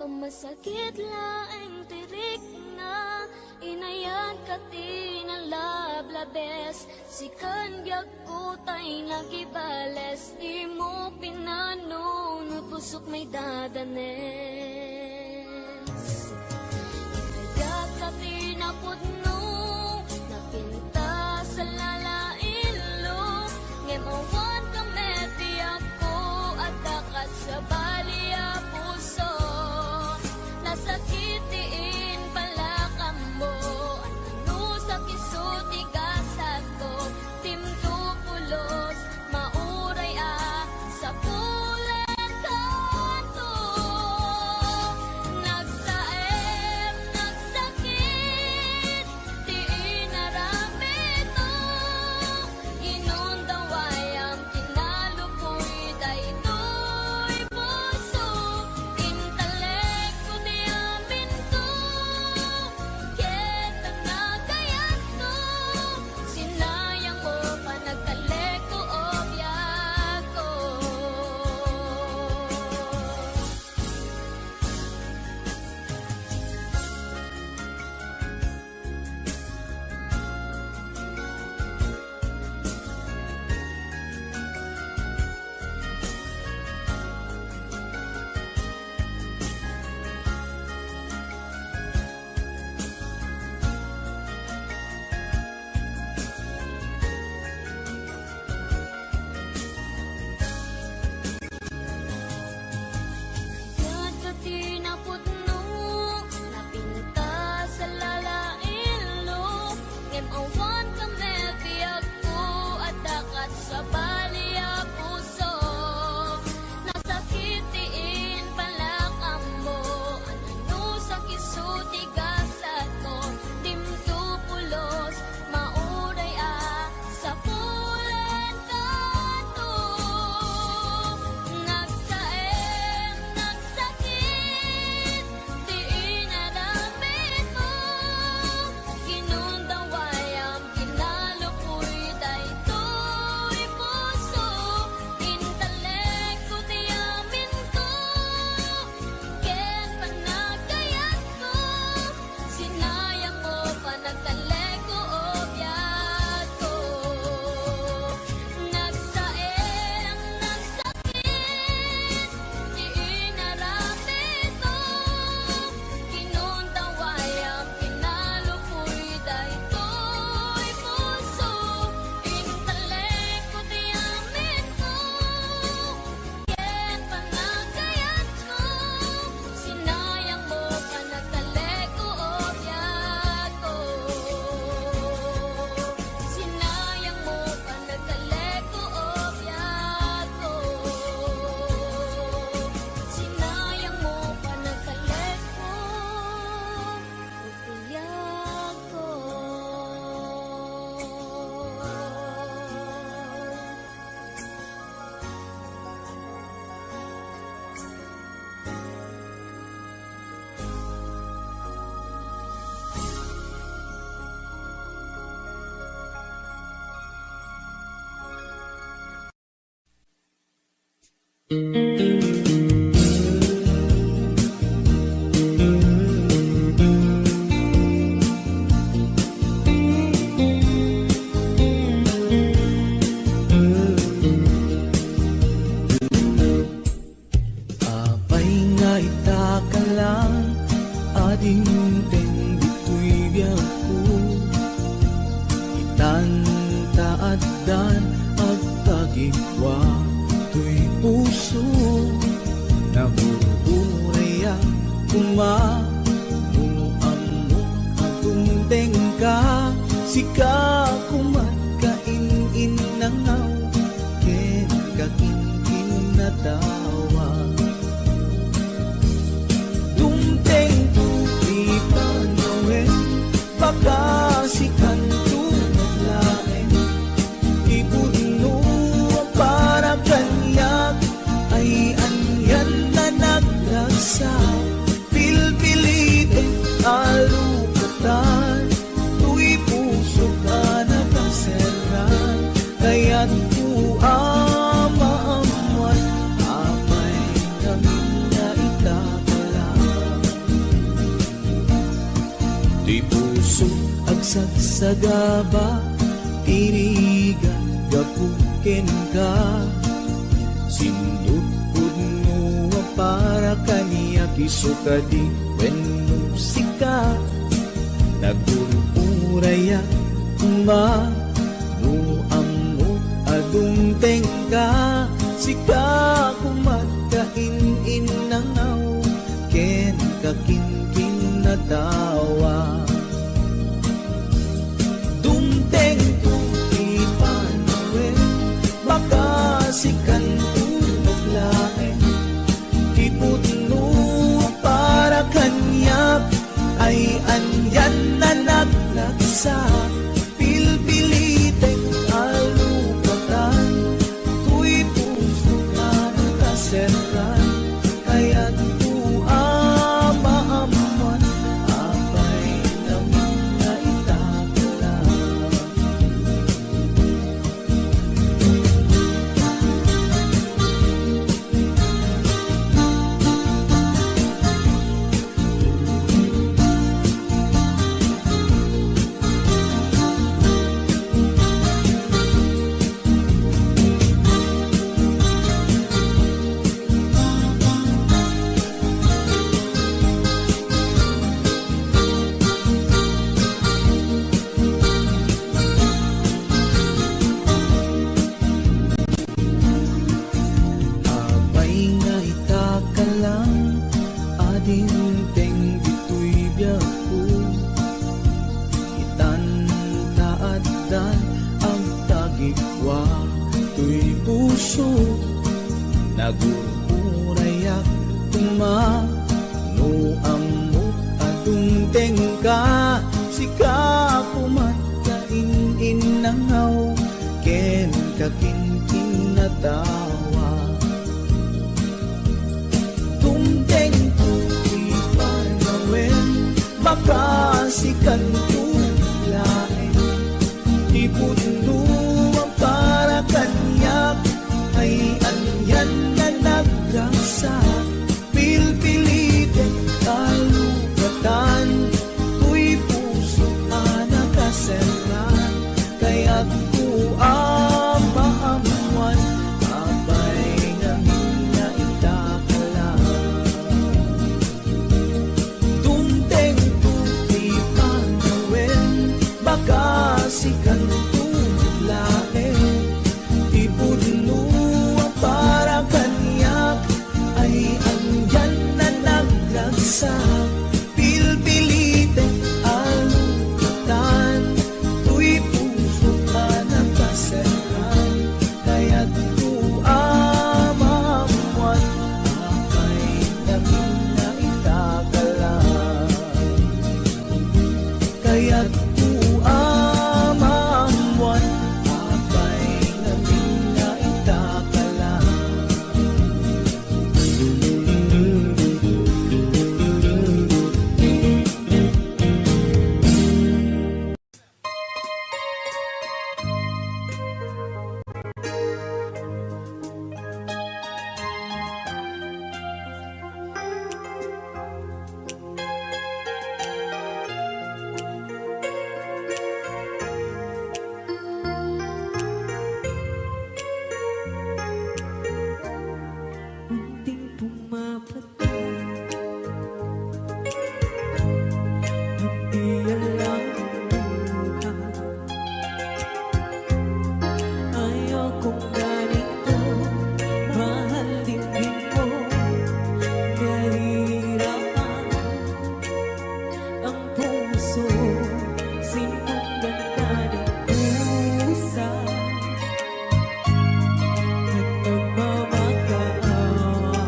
Masakit laeng ti rikna, inayat ka ti nalablabes. Sikan biagko tay nagibales, dimo pinano no pusok may dadanes. Inayat ka ti napudno, napintas a lalailo, ngem awan ka met ti agko, adda kat sabali a puso. Nasakit ti impalakanmo, ano sakit so ti gasatko, dimto pulos, mauray a sapulen kanto. Nagsaem, nagsakit ti inaramidmo. Inundawayam kinalupoy daytoy puso. Intalekko ti aminko ket nagayatko. Sinayangmo panagtalekko, o biagko. Dagiti napudno, napintas a lalailo, ngem awan ka met ti agko, adda kat sabali a puso. Nasakit ti impalakanmo, ano sakit so ti gasatko, dimto pulos, mauray a sapulen kanto. Nagsaem, nagsakit ti inaramidmo. Inundawayam kinalupoy daytoy puso. Intalekko ti aminko ken panagayatko. Sinayangmo panagtalekko, o biagko. Nagsaem, nagsakit ti inaramidmo. Inundawayam kinalupoy daytoy puso. Intalekko ti aminko ken panagayatko. Sinayangmo panagtalekko, o biagko. Sinayangmo panagtalekko, o biagko. Sinayangmo panagtalekko, o biagko. Apay nga ita ka lang a dimteng ditoy biagko? Itan ta addan agtagipwa toy puso. Nagur-urayak koma no ammok a dumteng ka. Sika koma ti kain-innangaw ken kakinkinnatawa. Dumtengto ti panawen, pakasikanto met laeng. Ti pudno a para kaniak ay anian a nagragsak. Pilpilitek a lukatan toy pusok a nakaserran. Kayatko a maammuan, apay ngamin nga ita ka lang. Ti puso agsagsagaba, irigat gapu kenka. Sinutpod no a para kaniak, isu kadi wenno sika. Nagururayak koma no ammok a dumtengka. Sika koma ti in-innangaw ken kakinkinnatawa. Dumtengto ti panawen, baka sikanto met laeng. Ti pudno a para kaniak ay anian a nagragsak. Pilpilitek a lupatan, toy puso a nakaserran. Kayatko a maammuan, apay, ngamin nga itakla. Apay nga itakla, adinteng ditoy biagko. Itan ta addan agtagikua toy puso. Nagururayak koma no ammok a dumtengka. Sika koma ti in-innangaw ken kakinkinnatawa. Dumtengto ti panawen, baka sikanto laeng. Ti pudno a para kaniak ay anian a nagragsak. Pilpilitek a lupatan, toy puso a nakaserran. Kayatko a maammuan, apay, ngamin nga itakla. Dumtengto ti panawen, baka sikanto laeng. Ti pudno a para kaniak ay anian a nagragsak. Pilpilitek a lupatan, toy puso a nakaserran. Kayatko a maammuan, apay, ngamin nga itakla. Kayatko a maammuan, apay, ngamin nga itakla. Unting pumapatay, unti alam ang buhay. Ayokong ganito, mahal din mo, nahihirapan ang puso, sinundan ka ng kusa. Nagmamakaaway.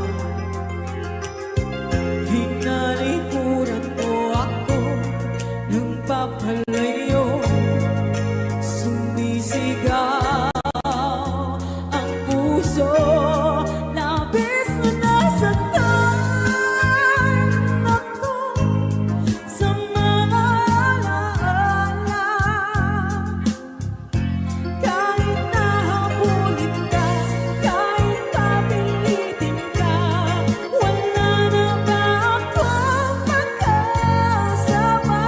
Hinalikuran mo ako ng papalayo. Sumisigaw ang puso, labis na nasaktan ako sa mga alaala. Kahit nahapulit ka, kahit papilitin ka, wala na ba akong makasama?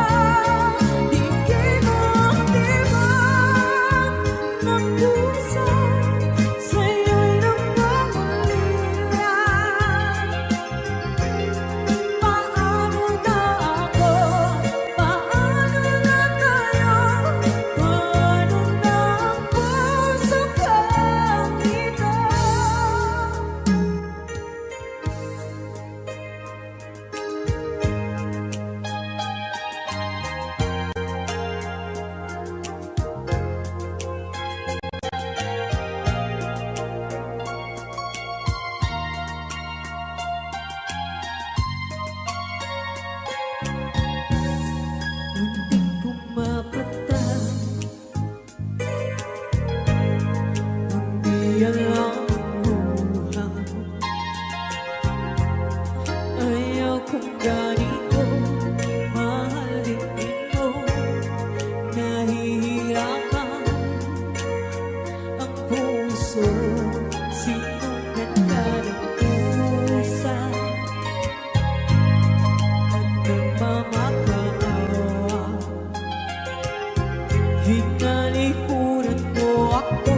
Tinalikuran mo ako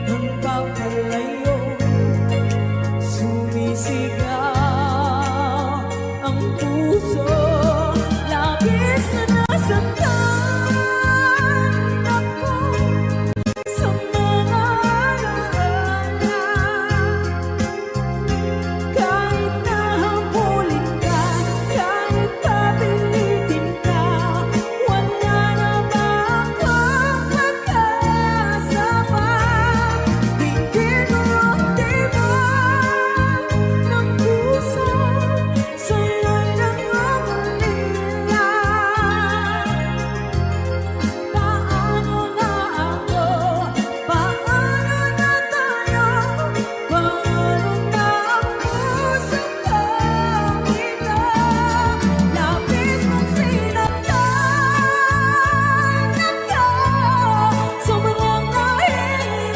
ng papalayo. Sumisigaw ang puso, labis na nasaktan ako sa mga alaala. Kahit na habulin ka, kahit papilitin ka, wala na ba akong makasama? Dinggin mo ang tibok ng puso, sa'yo lang ang ulila. Paano na ako? Paano na tayo? Paano na ang pusong ito? Labis mong sinaktan ako. Sobrang nahihirapan.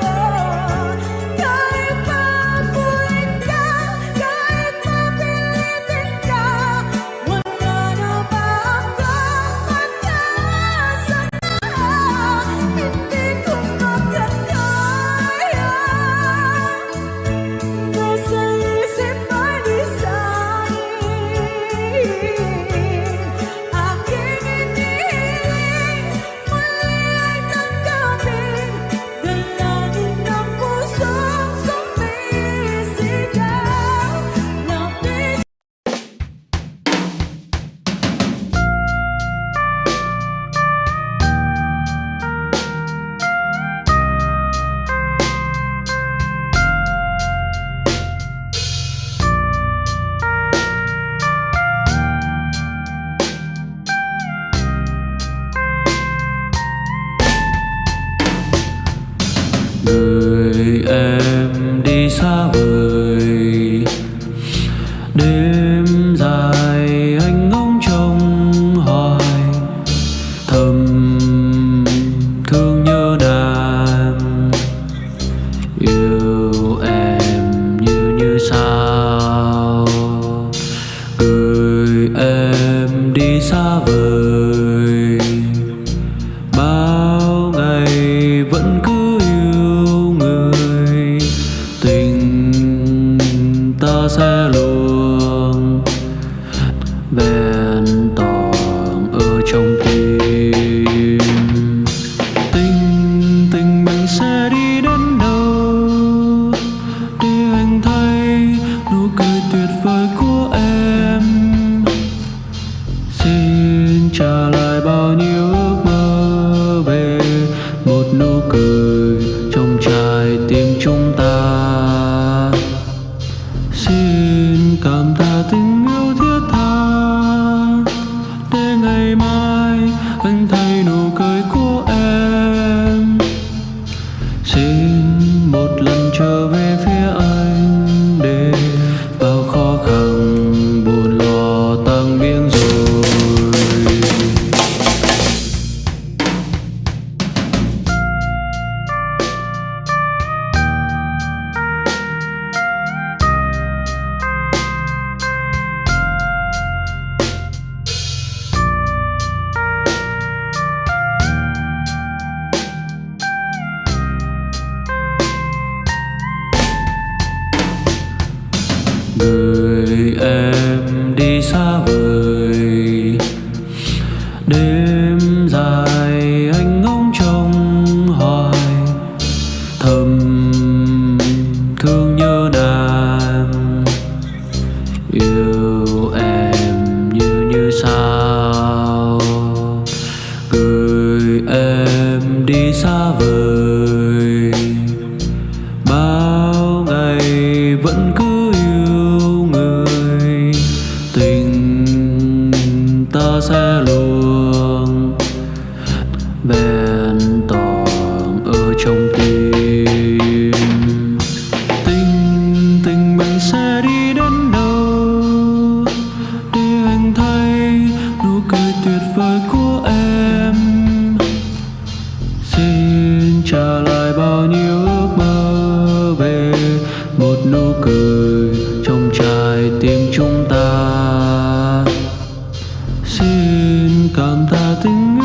Oh, kahit papuin ka, kahit papilitin ka, wala na ba akong pag-asa na hindi ko makakaya? Nasa isip palisanin aking inihiling, muli ay tanggapin, dalangin ng pusong sumisigaw. Lapis Gửi em đi xa vời, đêm dài anh ngóng trông hoài, thầm thương nhớ đàn. Yêu em như như sao, gửi em đi xa vời. Bao ngày vẫn cứ yêu người, tình ta sẽ luôn vẹn toàn ở trong tim. Tình, tình mình sẽ đi đến đâu để anh thấy nụ cười tuyệt vời của em. Xin trả lại bao nhiêu ước mơ về một nụ cười trong trái tim chúng ta. Xin cảm tạ tình yêu thiết tha để ngày mai anh thấy nụ cười của em. Xin một lần trở về phía anh để bao khó khăn buồn lo tan biến rồi. Gửi em đi xa vời, đêm dài anh ngóng trông hoài, thầm thương nhớ đàn. Yêu em như như sao, gửi em đi xa vời. Bao ngày vẫn cứ yêu người, tình ta sẽ luôn vẹn toàn ở trong tim. Tình, tình mình sẽ đi đến đâu để anh thấy nụ cười tuyệt vời của em. Xin trả lại bao nhiêu ước mơ về một nụ cười trong trái tim chúng ta. Xin Kantaten